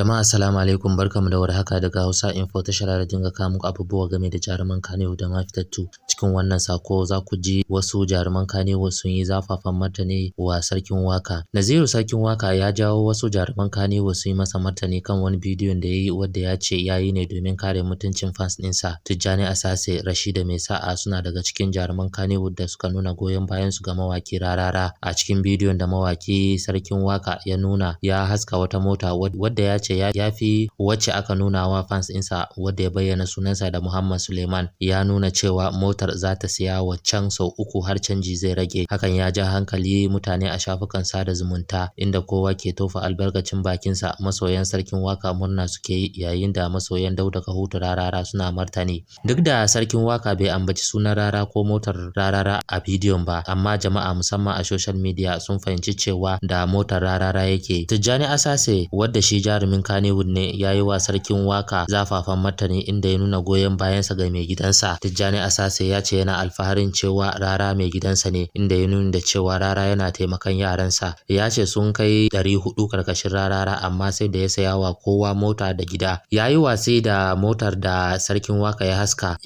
Jama'a, assalamu alaikum, barkamu da warhaka daga Hausa Info, tashar da dinga kawo muku abubuwa game da jaruman Kannywood da ma fitattu. Cikin wannan sako za ku ji wasu jaruman Kannywood sun yi zafafan martani wa Sarkin Waka. Naziru Sarkin Waka ya jawo wasu jaruman Kannywood sun yi masa martani kan wani bidiyon da ya yi, wadda ya ce ya yi ne domin kare mutuncin fans ɗinsa. Tijjani Asase, Rashida Mai Sa'a suna daga cikin jaruman Kannywood da suka nuna goyon bayan su ga mawaki Rarara. A cikin bidiyon da mawaki Sarkin Waka ya nuna, ya haska wata mota wadda ya ce ya fi wacce aka nuna wa fans ɗinsa, wadda ya bayyana sunansa da Muhammad Suleiman. Ya nuna cewa motar za ta siya waccan sau uku, har canji zai rage. Hakan ya ja hankali mutane a shafukan sada zumunta, inda kowa ke tofa albarkacin bakinsa. Masoyan Sarkin Waka murna suke yi, yayin da masoyan Dauda Kahutu Rarara suna martani. Duk da Sarkin Waka bai ambaci sunan Rara ko motar Rarara a bidiyon ba, amma jama'a, musamman a social media, sun fahimci cewa da motar Rarara yake. Tijjani Asase, wadda shi jarumin Kannywood ne, ya yi wa Sarkin Waka zafafan martani, inda ya nuna goyon bayansa ga mai gidansa. Tijjani Asase ya ce yana alfaharin cewa Rara mai gidansa ne, inda ya nuna da cewa Rara yana taimakon yaransa. Ya ce sun kai 400 karkashin Rarara, amma sai da ya saya wa kowa mota da gida. Ya yi watsi da motar da Sarkin Waka ya haska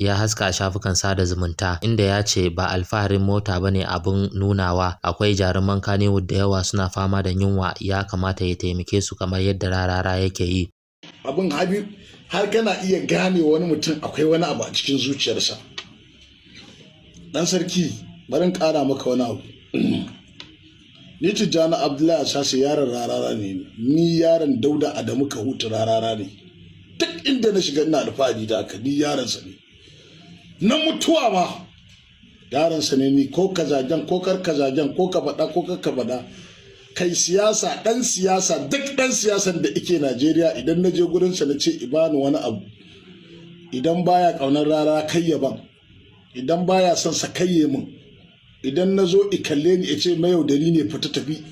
a shafukan sada zumunta, inda ya ce ba alfaharin mota bane abun nunawa. Akwai jaruman Kannywood da yawa suna fama da yunwa, ya kamata ya taimake su kamar yadda Rarara yake yi. Abin har kana iya gane wani mutum akwai wani abu a cikin zuciyarsa. Dan sarki, barin kara maka wani abu. Ni Tijjani Abdullahi Asase, yaron Rarara ne. Ni yaron Dauda Adamu Kahutu Rarara ne. Duk inda na shiga ina alfahari da haka. Ni yaronsa ne na mutuwa ma, yaronsa ne ni. Ko ka zagen ko kar ka zagen, ko ka faɗa ko kar ka faɗa, kai siyasa, dan siyasa, duk dan siyasan da ike Najeriya, idan na je gurinsa na ce ibani wani abu, idan baya kaunar Rara kai ya ban, idan baya son sa kaiye min. Idan na zo i kalle ni ya ce mayaudari ne, fita tafi.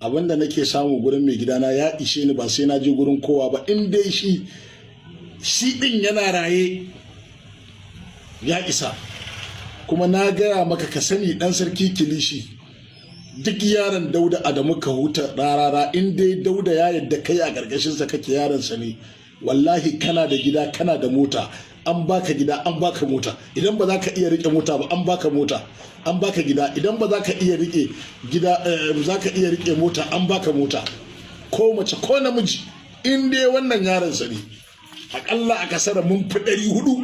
Abinda nake samu gurin mai gidana ya ishe ni, ba sai na je gurin kowa ba. In dai shi shi din yana raye, ya isa. Kuma na gaya maka, ka sani, dan sarki kilishi, duk yaron Dauda Adamu Kahutu Rarara, in dai Dauda ya yadda kai a ƙarƙashinsa kake, yaronsa ne, wallahi kana da gida, kana da mota. An baka gida, an baka mota. Idan ba za ka iya rike mota ba, an baka mota, an baka gida. Idan ba za ka iya rike gida, za ka iya rike mota, an baka mota. Ko mace ko namiji, in dai wannan yaronsa ne, akalla a kasar mun fi 400,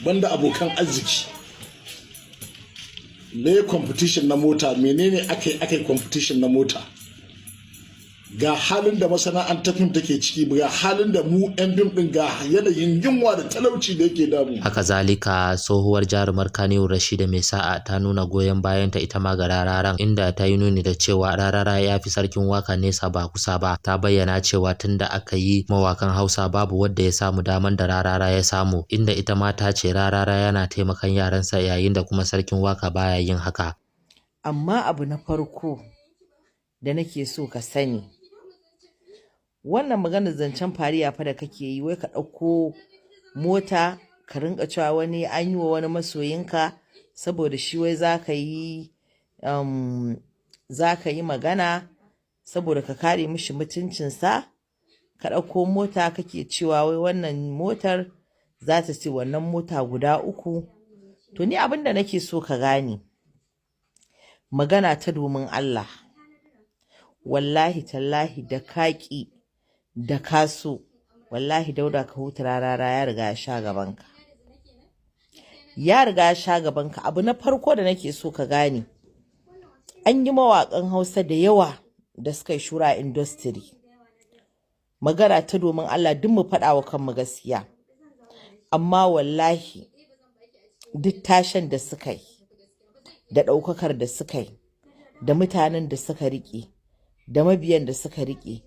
banda abokan arziki. Me competition na mota? Menene aka yi competition na mota? Ga halin da masana'antar fim take ciki, ga halin da mu 'yan fim din, ga yanayin yunwa da talauci da yake damu. Haka zalika, tsohuwar jarumar Kannywood Rashida Mai Sa'a ta nuna goyon bayanta ita ma ga Rararan, inda ta yi nuni da cewa Rarara ya fi Sarkin Waka nesa ba kusa ba. Ta bayyana cewa tunda aka yi mawakan Hausa, babu wanda ya samu daman da Rarara ya samu, inda ita ma ta ce Rarara yana taimakan yaransa, yayin da kuma Sarkin Waka baya yin haka. Amma abu na farko da nake so ka sani, wannan maganar zancen fariya fa da kake yi, wai ka ɗauko mota ka rinka cewa wani an yi wa wani masoyinka saboda shi, wai za ka yi magana saboda ka kare mishi mutuncinsa, ka ɗauko mota kake cewa wai wannan motar za ta ce wannan mota guda uku. To, ni abin da nake so ka gane, magana ta domin Allah, wallahi tallahi, da kaƙi da kaso, wallahi Dauda Kahutu Rarara ya riga ya sha gabanka, ya riga ya sha gabanka. Abu na farko da nake so ka gane, an yi mawaƙan Hausa da yawa da suka yi shura industry. Magana ta domin Allah, duk mu faɗa wa kanmu gaskiya, amma wallahi duk tashan da suka yi, da ɗaukakar da suka yi, da mutanen da suka riƙe, da mabiyan da suka riƙe,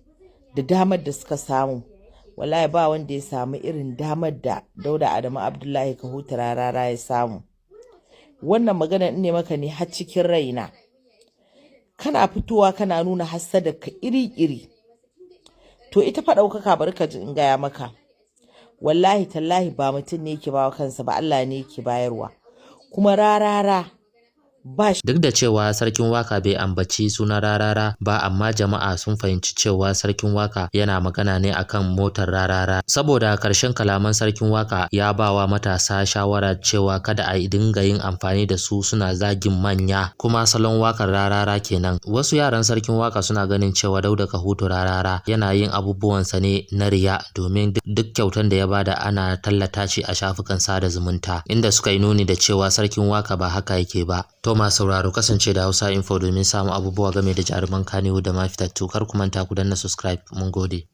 da damar da suka samu, wallahi ba wanda ya samu irin damar da Dauda Adamu Abdullahi Kahutu Rarara ya samu. Wannan magana ne maka ne har cikin raina. Kana fitowa kana nuna hassada ka iri-iri. To, ita fa ɗaukaka, bari ka ji in gaya maka, wallahi tallahi ba mutum ne yake bawa kansa ba, Allah ne yake bayarwa. Kuma Rarara Ba Duk da cewa Sarkin Waka bai ambaci sunan Rarara ba, amma jama'a sun fahimci cewa Sarkin Waka yana magana ne akan motar Rarara. Saboda karshen kalaman Sarkin Waka ya ba wa matasa shawara cewa kada a dinga yin amfani da su suna zagin manya, kuma salon wakar Rarara kenan. Wasu yaran Sarkin Waka suna ganin cewa Dauda Kahutu Rarara yana yin abubuwansa ne na riya, domin duk kyautan da ya bada ana tallata shi a shafukan sada zumunta, inda suka yi nuni da cewa Sarkin Waka ba haka yake ba. To masu sauraro, kasance da Hausa Info domin samun abubuwa game da jaruman Kannywood da ma fitattu. Kar ku manta ku danna subscribe. Mun gode.